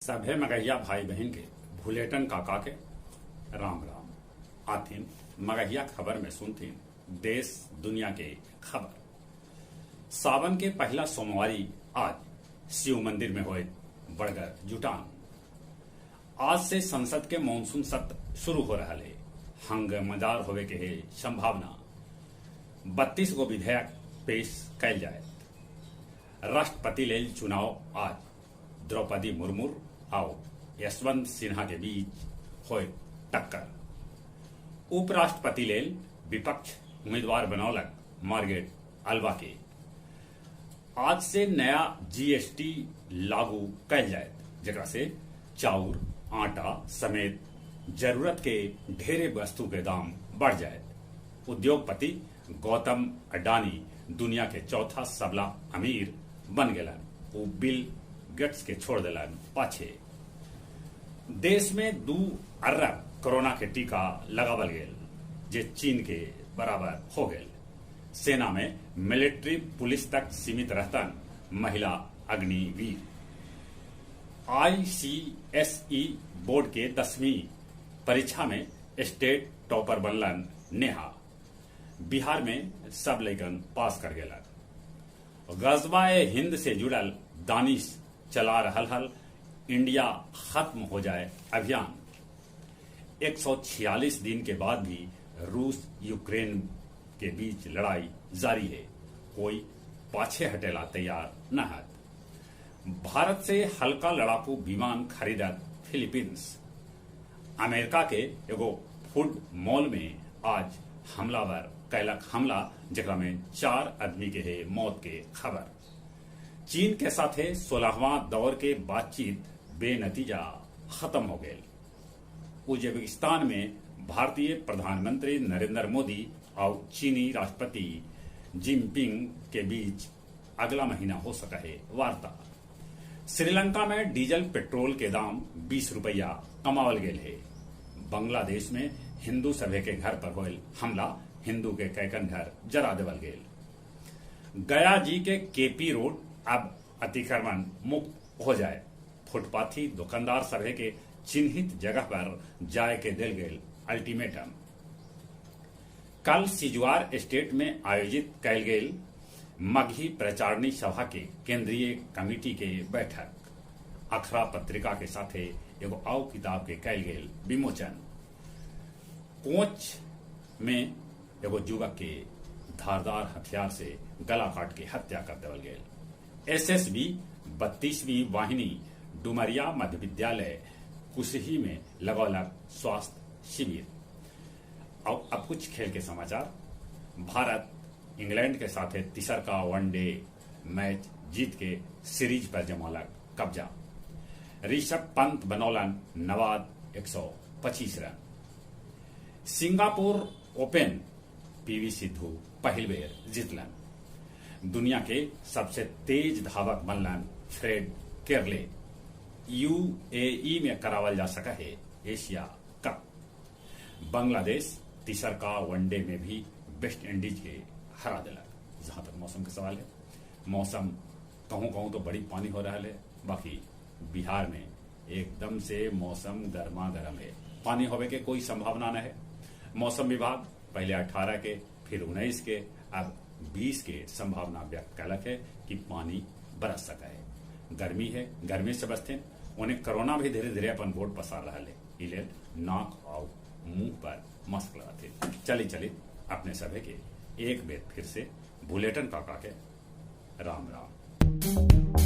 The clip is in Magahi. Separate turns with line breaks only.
सभे मगहिया भाई बहिन के भुलेटन काका के राम राम। आथिन मगहिया खबर में सुनथिन देश दुनिया के खबर। सावन के पहला सोमवारी आज शिव मंदिर में होए बड़गर जुटान। आज से संसद के मानसून सत्र शुरू हो रहा है। हंगामेदार होवे के है संभावना। 32 गो विधेयक पेश कैल जाए। राष्ट्रपति लेल चुनाव आज द्रौपदी मुर्मू और यशवंत सिन्हा के बीच होए टक्कर। उपराष्ट्रपति लेल विपक्ष उम्मीदवार बनौलक मार्गेट अल्वा के। आज से नया जीएसटी लागू कैल जाए, जेकरा से चाउर आटा समेत जरूरत के ढेरे वस्तु के दाम बढ़ जाए। उद्योगपति गौतम अडानी दुनिया के चौथा सबला अमीर बन गेलन। वो बिल गेट्स के छोड़ दिलन पाछे। देश में 2 अरब कोरोना के टीका लगावल गेल, जे चीन के बराबर हो गेल। सेना में मिलिट्री पुलिस तक सीमित रहतन महिला अग्निवीर। आईसीएसई बोर्ड के 10वीं परीक्षा में स्टेट टॉपर बनलन नेहा। बिहार में सब लैकन पास कर गेलन। गजवा हिंद से जुड़ल दानिश चला रहल हल इंडिया खत्म हो जाए अभियान। 146 दिन के बाद भी रूस यूक्रेन के बीच लड़ाई जारी है। कोई पाछे हटेला तैयार न है। भारत से हल्का लड़ाकू विमान खरीदत फिलीपींस। अमेरिका के एगो फूड मॉल में आज हमलावर कैलक हमला, जेकरा में 4 आदमी के है मौत के खबर। चीन के साथे 16वां दौर के बातचीत बेनतीजा खत्म हो गए। उज्बेकिस्तान में भारतीय प्रधानमंत्री नरेंद्र मोदी और चीनी राष्ट्रपति जिनपिंग के बीच अगला महीना हो सका है वार्ता। श्रीलंका में डीजल पेट्रोल के दाम 20 रुपया कमावल गेल है। बांग्लादेश में हिंदू सभे के घर पर होल हमला, हिंदू के कैकन घर जरा देवल गेल। गया जी के केपी रोड अब अतिक्रमण मुक्त हो जाए। फुटपाथी दुकानदार सभे के चिन्हित जगह पर जाए के दिल गेल अल्टीमेटम। कल सिजुआर स्टेट में आयोजित कैल गेल मगही प्रचारणी सभा के केंद्रीय कमेटी के बैठक। अखरा पत्रिका के साथे एगो आउ किताब के कैल गेल विमोचन। कोच में एगो युवक के धारदार हथियार से गला काट के हत्या कर देवल गेल। एसएसबी 32वीं वाहिनी डुमरिया मध्य विद्यालय कुसही में लगौलक स्वास्थ्य शिविर। और अब कुछ खेल के समाचार। भारत इंग्लैंड के साथ तीसर का वनडे मैच जीत के सीरीज पर जमौलक कब्जा। Rishabh Pant बनौलन नवाद 125 run. Singapore open PV Sindhu पहिल बेर जीतलन। दुनिया के सबसे तेज धावक बनलन फ्रेड केरले। यूएई में करावल जा सका है एशिया कप। बांग्लादेश तीसर का वनडे में भी वेस्ट इंडीज के हरा दिलक। जहां तक मौसम का सवाल है, मौसम कहूँ कहूँ तो बड़ी पानी हो रहा है, बाकी बिहार में एकदम से मौसम गर्मा गर्म है। पानी होवे के कोई संभावना न है। मौसम विभाग पहले 18 के, फिर 19 के, अब 20 के संभावना व्यक्त कलक है कि पानी बरस सका है। गर्मी है, गर्मी से बचते। उन्हें कोरोना भी धीरे धीरे अपन वोट पसार रहा है। इले नाक और मुंह पर मास्क लगाते। चली चली अपने सभी के एक बेर फिर से बुलेटिन काका के राम राम।